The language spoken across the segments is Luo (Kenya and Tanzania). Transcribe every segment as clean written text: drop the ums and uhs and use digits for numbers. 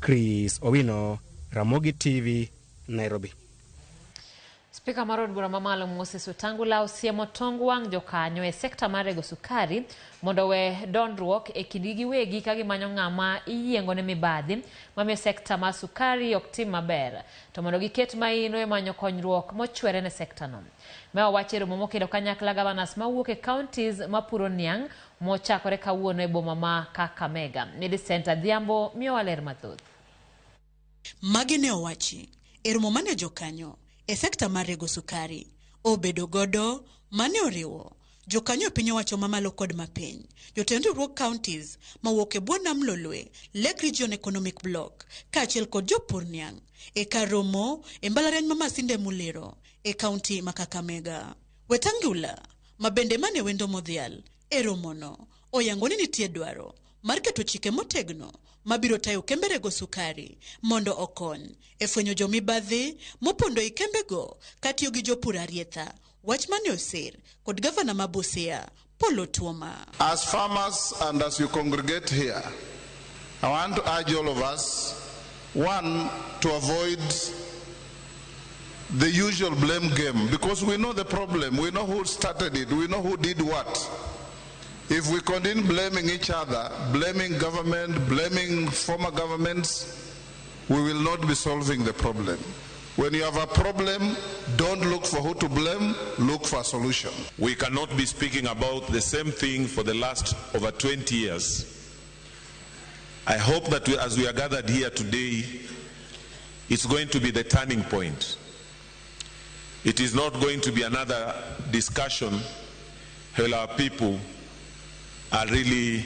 Chris Owino, Ramogi TV, Nairobi. Spika mar od bura mamalo Moses Wetangula osiemo tong wang' jokanyo e sekta mar rego sukari mondo owe dondruok e kindgi giwegi ka gimanyo ng'ama iyiengo ne mibadhi mamiyo sekta mar sukari ok tim maber to mondo giket maino e manyo konyruok mochwere ne sektano. Me owacho e romo mokelo kanyakla gavanas mawuok e counties mapuro niang' mochakore kawuono e boma ma Kakamega. Millicent Adhiambo miyowa ler mathoth. Magi ne owachi e romo mane jokanyo e sekta mar rego sukari obedo godo mane oriwo jokanyo e piny owacho mamalo kod mapiny, jotend riwruog counties mawuok e bwo nam Lolwe, Lake Region Economic Bloc, kaachiel kod jopur niang' e kar romo e mbalariany ma Masinde Muliro e kaunti ma Kakamega. Wetangula, ma bende mane wendo modhial e romono, oyango ni nitie dwaro mar keto chike motegno mabiro tayo kembe rego sukari mondo okony e fwenyo jomibadhi mopondo ei kembego katiyo gi jopur arietha, wach mane osir kod gavana ma Busia, Paul Otuoma. As farmers and as you congregate here, I want to urge all of us, one, to avoid the usual blame game, because we know the problem, we know who started it, we know who did what. If we continue blaming each other, blaming government, blaming former governments, we will not be solving the problem. When you have a problem, don't look for who to blame, look for a solution. We cannot be speaking about the same thing for the last over 20 years. I hope that as we are gathered here today, it's going to be the turning point. It is not going to be another discussion where our people are really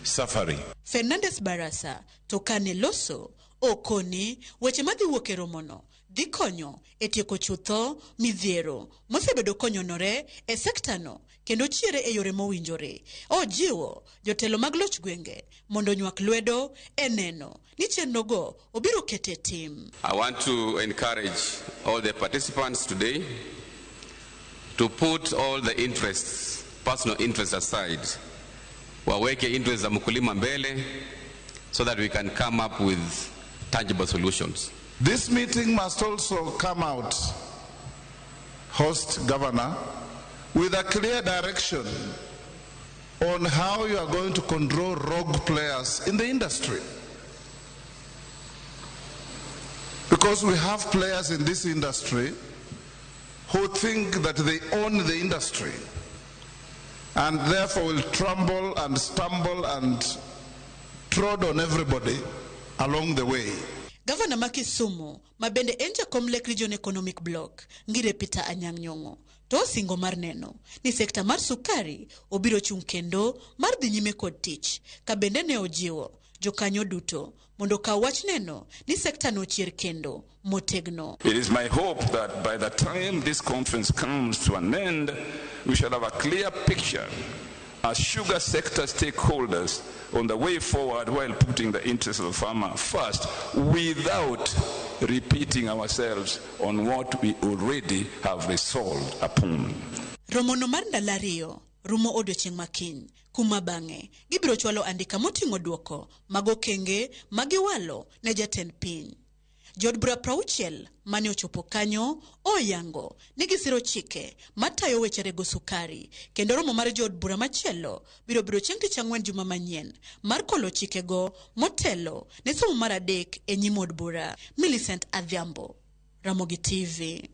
suffering. Fernandes Barasa to kane loso okoni weche madhi wuok e romono dhi konyo e tieko chutho midhiero mosebedo konyonore e sektano kendo chiere e yore mowinjore. Ojiwo jotelo mag loch gwenge mondo onywak lwedo e neno ni chenrogo obiro kete tim. I want to encourage all the participants today to put all the interests, personal interests aside. Waweke interests za mkulima mbele so that we can come up with tangible solutions. This meeting must also come out, host governor, with a clear direction on how you are going to control rogue players in the industry. Because we have players in this industry who think that they own the industry and therefore will tremble and stumble and trod on everybody along the way. Gavana ma Kisumu ma bende en jakom Lake Region Economic Bloc, Ngire Peter Anyang' Nyong'o, to osingo mar neno ni sekta mar sukari obiro chung' kendo mar dhi nyime kod tich, ka bende ne ojiwo jokanyo duto mondo okaw wach neno ni sekta no ochier kendo motegno. It is my hope that by the time this conference comes to an end, we shall have a clear picture as sugar sector stakeholders on the way forward while putting the interests of the farmer first without repeating ourselves on what we already have resolved upon. Romono mar ndalo ariyo rumo odiochieng' ma kiny, kuma bang'e gibiro chwalo andika moting'o duoko mag okenge ma giwalo ne jatend piny. Jood bura 60 mane ochopo kanyo oyango ni gisiro chike matayo weche rego sukari, kendo romo mar jood bura machielo biro bedo chieng' tich ang'wen juma manyien mar kolo chikego motelo ne somo mar adek e nyim od bura. Millicent Adhiambo, Ramogi TV.